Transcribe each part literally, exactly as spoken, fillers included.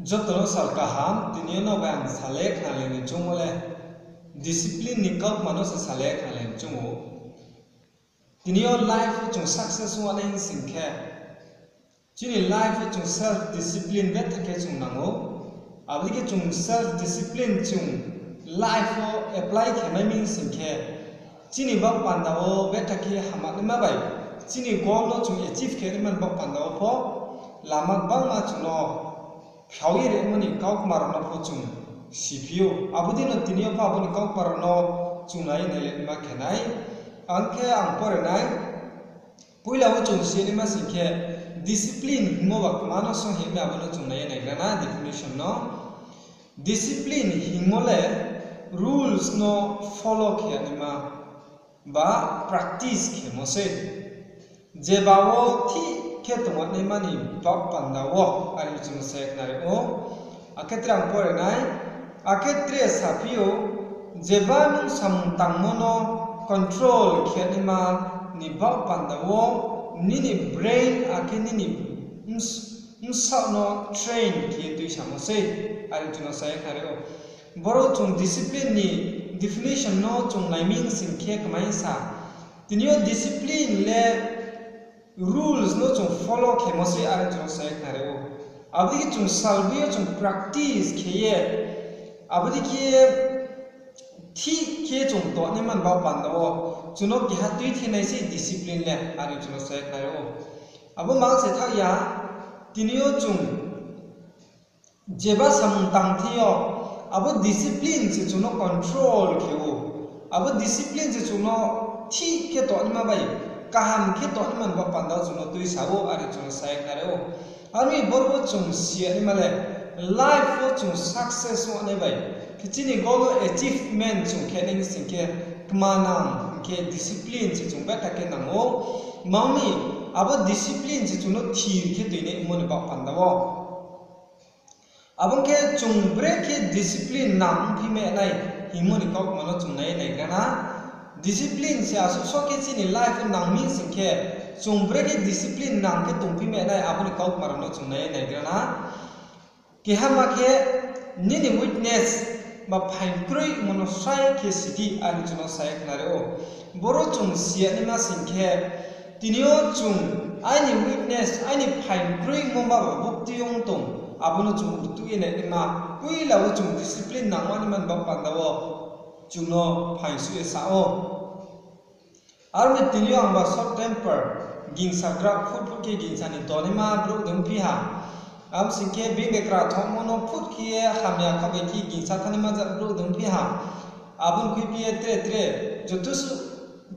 Joto no sal kaham, tini yo no bai ang sa le khnalai ni choungmo le, discipline ni kautma no se sa le khnalai ni choung ou. Tini yo life wo chung success ong nai hing sing khe, chini life wo chung self discipline betha khe chung nang ou. Abo dei khe chung self discipline chung life wo apply khe mai mi hing sing khe, chini baoh panda wo betha khe hamya naima bai, chini goal no chung achieve khe naima ni baoh panda wo pho lama gbangma chung no phiao ye rimo ni kautma rao no pho chung siphi ou. Abo dei no tini yo pho abo ni kautma rao no chung nai ye nailai naima khe nai. Ang khe ang pore nai. Poila wo chung si naima sing khe, discipline hingmo ba kma no song hing mi, abo no chung nai ye naigra na definition no. Discipline hingmo le rules no follow khe naima ba practice khemo sei. Jeba wo thik khe tongnaima ni baoh panda wo, are chung no sa ye khnari ou. Akhe tre ang pore nai, akhe tre saphi ou, jeba nung samung tangmo no control khe naima ni baoh panda wo, nini brain akhe nini bsaoh no train khe tuisamo sei, are chung no sa ye khnari ou. Boro chung discipline ni definition no chung nai mi hing sing khe kmai sa. Tini yo discipline le rules no chung follow khemo sei, are chung no sa ye khnari ou. Abo dei khe chung salboi yo chung practice khe ye, abo dei khe thik khe chung tongnaima ni baoh panda wo, chung no keha tuithenai sei discipline le, are chung no sa ye khnari ou. Abo mang se thaoh ya, tini yo chung jeba samung tang thing yo, abo discipline se chung no control khe ou. Abo discipline se chung no thik khe tongnaima bai, kaham khe tongnaima ni baoh panda wo chung no tuisa ou, are chung no sa ye khnari ou. Are mi boro wo chung si naima le, life wo chung success ong nai bai, khe chini goal no achievement chung khe nai hing sing khe, kma nang hing khe discipline se chung betha khe nang ou. Mang mi, abo discipline se chung no thir khe tuinai ongmo ni baoh panda wo. Abo ong khe chung brekhe discipline nang ongphi mai nai hingmo ni kautma no chung nai ye naigra na. Discipline se asuh so khe chini life wo nang mi sing khe, chung brekhe discipline nang khe tongphi mai nai, abo ni kautma rao no chung nai ye naigra na. Keha ma khe, nini weakness ba phaing kroimo no srai khe si di, are chung no sa ye khnari ou. Boro chung si naima sing khe, tini yo chung aini weakness, aini phaing kroimo ba ba bukti ong tong, abo no chung rtuh ye nainaima, poila wo chung discipline nang naima ni baoh panda wo chung no phaing suh ye sa ou. Aro ni tini yo ang ba short temper, gingsa gra phut phut khe gingsa ni tongnaima brouh de ongphi ha. Abo sing khe being bai kra thongmo no phut khe ye hamya kha bai khe gingsa thanaima jat brouh de ongphi ha. Abo ni khuiphi ye tre tre, joto suh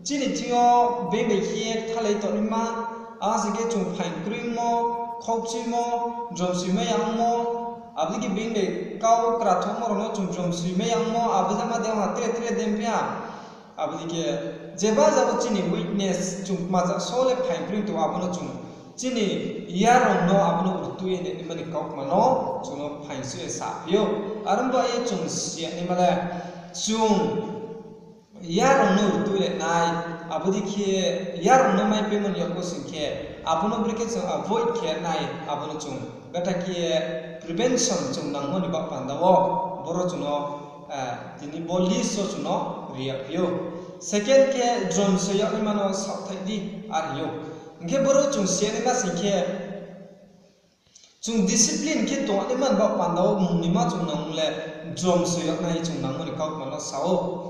chini thing yo being bai khe ye kthalai tongnaima, abo sing khe chung phaing kroimo, khaukchuimo, jromsoimai ya ongmo, abo dei khe being bai kau kra thongmo rao no chung jromsoimai ya ongmo, abo jama de ong ha tre tre de ongphi ha. Abo dei khe jeba jabo chini weakness, chung kma jat so le phaing kroi tong, abo no chung chini yarong no abo no rtuh ye nainaima ni kautma no chung no phaing suh ye saphi ou. Aro ba ye chung si naima le, chung yarong no rtuh ye nai, abo dei khe yarong no maipaimo ni yag wo sing khe, abo no brekhe chung avoid khe nai, abo no chung betha khe prevention chung nangmo ni baoh panda wo, boro chung no, tini bo list wo chung no ri yagphi ou. Second khe jromsoi yagnaima no saohthaih di, are hing ou. Hing khe boro chung si naima sing khe, chung discipline khe tongnaima ni baoh panda wo mungnaima chung nang le, jromsoi yagnai chung nangmo ni kautma no sa ou.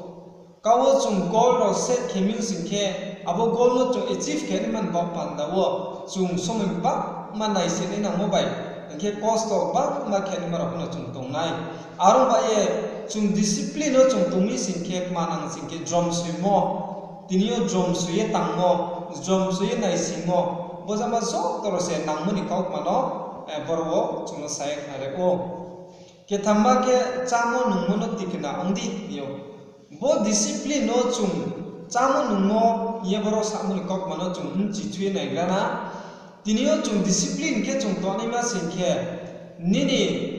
Kau wo chung goal rao set khe mi sing khe, abo goal no chung achieve khe naima ni baoh panda wo, chung somoi gbangma naisi nai nangmo bai, hing khe kosto gbangma khe naima rao pho no chung tong nai. Aro ba ye chung discipline no chung tong mi sing khe kma nang sing khe jromsoimo, tini yo jromsoi ye tangmo, jromsoi ye naisingmo, bo jama joto rao se nangmo ni kautma no, boro wo chung no sa ye khnari ou. Kethamma khe chámo nungmo no tikna ong di hing ou. Bo discipline no chung chámo nungmo hing ye boro samo ni kautma no chung bchi thu ye naigra na. Tini yo chung discipline khe chung tongnaima sing khe, nini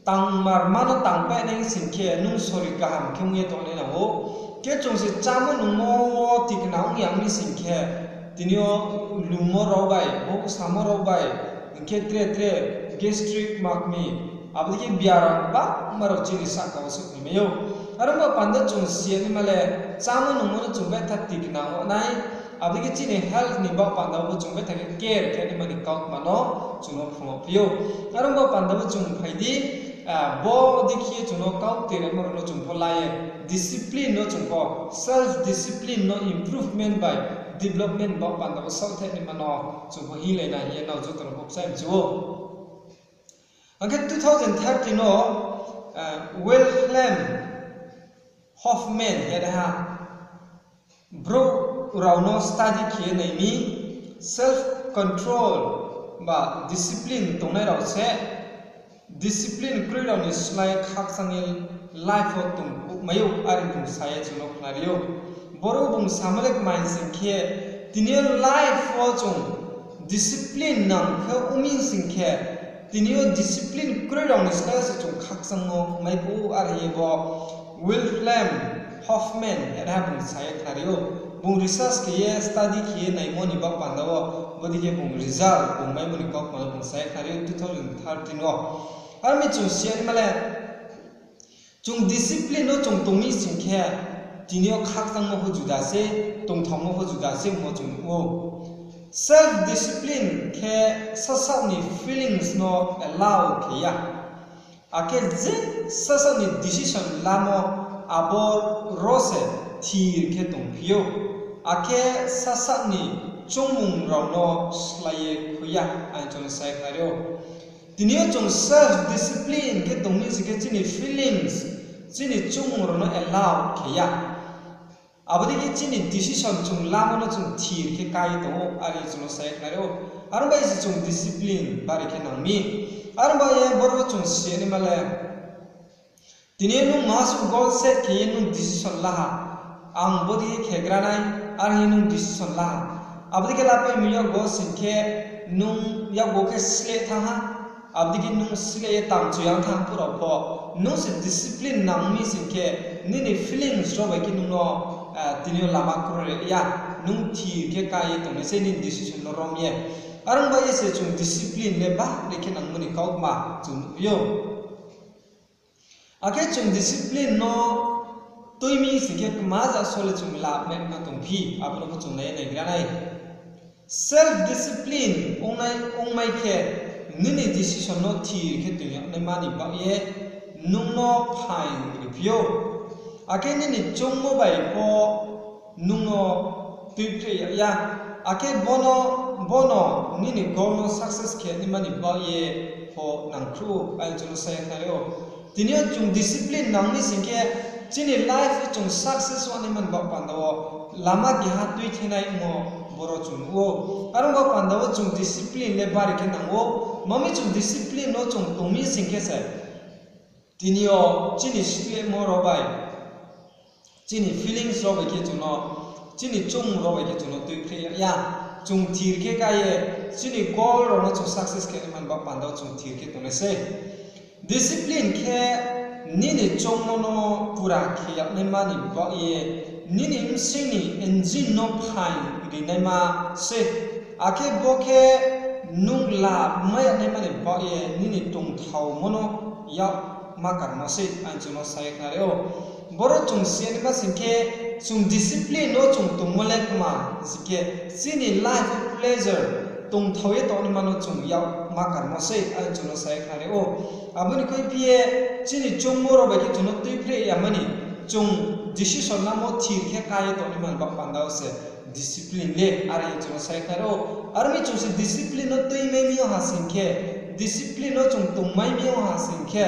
tangmarma no tangpai nai sing khe, nung sori kaham khe ong ye tongnai nang ou. Khe chung se chámo nungmo wo tikna ong ya mi sing khe, tini yo lungmo rao bai, bouh samo rao bai, hing khe tre tre gastric makmi, Abo dei khe biaram bangma rao chini sahka wo souhphai mai ou. Aro ba panda chung si ya naima le, chámo nungmo no chung betha tikna ong nai. Abo dei khe chini health ni baoh panda wo bo chung betha khe care khe naima ni kautma no chung no phrung phi ou. Aro ba panda wo chung phai di, bo dei khe chung no kau tui naima rao no chung pho la ye, discipline no chung pho, self discipline no improvement bai development baoh panda wo saohthaih naima no chung pho hinglai na hing ye nrao joto no pho kchai mchu ou. Ang khe two thousand thirteen no Wilhelm Hoffmann hing ye ha brouh rao no study khe ye nai mi, self control ba discipline tongnai rao se discipline kroi rao ni slái khakchang ye life wo tong mai ou, are bung sa ye chung no khnari ou. Boro bung samo le kmai sing khe, tini yo life wo chung discipline nang khe ong mi sing khe, tini yo discipline kroi rao ni slái se chung khakchangmo mai phuh ou, are hing ye bo Wilhelm Hoffmann hing ye ha bung sa ye khnari ou. Bung research khe ye, study khe ye naimo ni baoh panda wo, bo dei khe bung result bung maimo ni kautma no bung sa ye khnari ou two thousand thirteen wo. Aro mi chung si ya naima le, chung discipline no chung tong mi sing khe, tini yo khakchangmo pho juda se, tongthaomo pho juda se ongmo chung nuh ou. Self discipline khe sasaoh ni feelings no allow khe ya. Akhe je sasaoh ni decision lamo, abo ro se thir khe tongphi ou. Akhe sasaoh ni choungmung rao no slái ye khui ya, ang chung no sa ye khnari ou. Tini yo chung self discipline khe tong mi sing khe chini feelings, chini choungmung rao no allow khe ya. Abo dei khe chini decision chung lamo no chung thir khe ká ye tong ou, are chung no sa ye khnari ou. Aro bai se chung discipline bari khe nang mi. Aro bai ye boro wo chung si ya naima le, tini yo nung maha suh goal set khe ye nung decision la ha, ang bo dei khe khe gra nai, are hing ye nung decision la ha. Abo dei khe lapai mi yakgo sing khe, nung yakgo khe sleh thanng ha, abo dei khe nung sleh ye tang chu yang thanng phuh rao pho, nung se discipline nang mi sing khe, nini feelings rao bai khe nung no tini yo lama kroi ri ya, nung thir khe ká ye tongnai se nini decision no rom ye. Are ong bai ye se chung discipline le bari khe nangmo ni kautma chung nuhphi ou. Akhe chung discipline no tui mi sing khe kma ja so le chung lab mai na tongphi, abo no pho chung nai ye naigra nai. Self discipline ong nai, ongmai khe nini decision no thir khe toing yag naima ni baoh ye nung no phaing riphi ou. Akhe nini choungmo bai pho nung no tuiphreh yag ya. Akhe bono, bono nini goal no success khe naima ni baoh ye pho nangkhruh ou, ang chung no sa ye khnari ou. Tini yo chung discipline nang mi sing khe, chini life wo chung success ong naima ni baoh panda wo lama keha tuithenai ongmo boro chung nuh ou. Are ong baoh panda wo chung discipline le bari khe nang ou. Ma mi chung discipline no chung tong mi sing khe se, tini yo chini slehmo rao bai, chini feelings rao bai khe chung no, chini choungmung rao bai khe chung no tuiphreh yag ya. Chung thir khe ká ye, chini goal rao no chung success khe naima ni baoh panda wo chung thir khe tongnai sei. Discipline khe nini choungmo no pura khe yag naima ni baoh ye, nini bsing ni engine no phaing ri naima sei. Akhe bo khe nung lab mai yag naima ni baoh ye nini tongthaomo no yak ma karmo sei, ang chung no sa ye khnari ou. Boro chung si ya naima sing khe, chung discipline no chung tongmo le kma sing khe, chini life wo pleasure tongthao ye tongnaima no chung yak ma karmo sei, ang chung no sa ye khnari ou. Abo ni khuiphi ye chini choungmo rao bai khe chung no tuiphreh yama ni, chung decision lamo thir khe ká ye tongnaima ni baoh panda wo se discipline le, are hing chung no sa ye khnari ou. Are mi chung se discipline no tuimai mi ong ha sing khe, discipline no chung tongmai mi ong ha sing khe,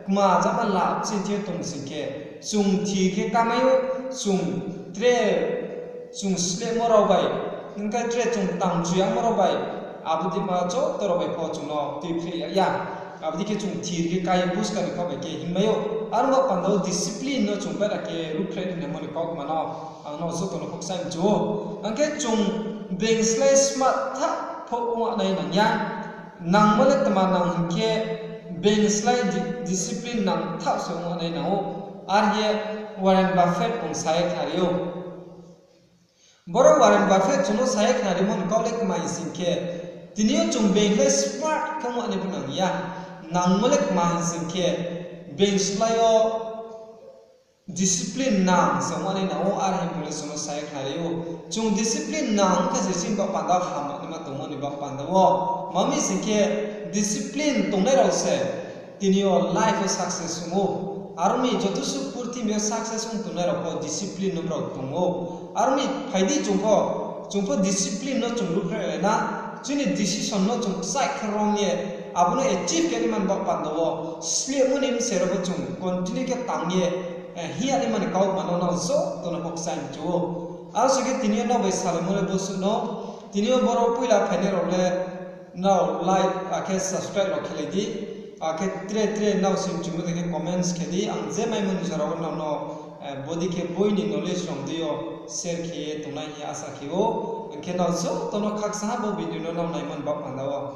kma jama lab chini thing yo tong sing khe, chung thir khe ká mai ou, chung tre, chung slehmo rao bai, hing khe tre chung tang chu yagmo rao bai, abo dei ma joto rao bai pho chung no tuiphreh yag ya. Abo dei khe chung thir khe ká ye buskang ni kau bai khe hingmai ou. Are ong baoh panda wo discipline no chung bera khe ruhphreh ri naimo ni kautma no ang no joto no pho kchai mchu ou. Ang khe chung being slái smart thaoh pho ong nai nang ya. Nangmo le tma nang hing khe, being slái di-, discipline nang thaoh se ong nai nang ou. Are ye Warren Buffett bung sa ye khnari ou. Boro Warren Buffett chung no sa ye khnarimo ni kau le kma hing sing khe, tini yo chung being slái smart khe ong nai pho nang ya. Nangmo le kma hing sing khe, being slái yo discipline nang se ongmani nang ou, are hing bung le chung no sa ye khnari ou. Chung discipline nang khe se chini baoh panda wo hamya naima tongmo ni baoh panda wo. Tma mi sing khe, discipline tongnai rao se tini yo life wo success ong ou. Aro mi joto suh purthimbi yo success ong tongnai rao pho discipline no brao tong ou. Aro mi phai di chung pho, chung pho discipline no chung ruhphreh lai na, chini decision no chung kchaih khe rom ye, abo no achieve khe naima ni baoh panda wo, slehmo ni bse rao pho chung continue khe tang ye, hing ya naima ni kautma no nrao joto no pho kchaih mchu ou. Aro se khe tini yo nrao bai salaimo le bo suh no, tini yo boro poila phainai rao le nrao like akhe subscribe rao khelai di, akhe tre tre nrao si mchumo dei khe comments khe di, ang je maimo ni jora wo nrao no bodei khe boi ni knowledge rao dei yo share khe ye tongnai hing ye asa khe ou. Hing khe nrao joto no khakchangha bo video no nrao naimo ni baoh panda wo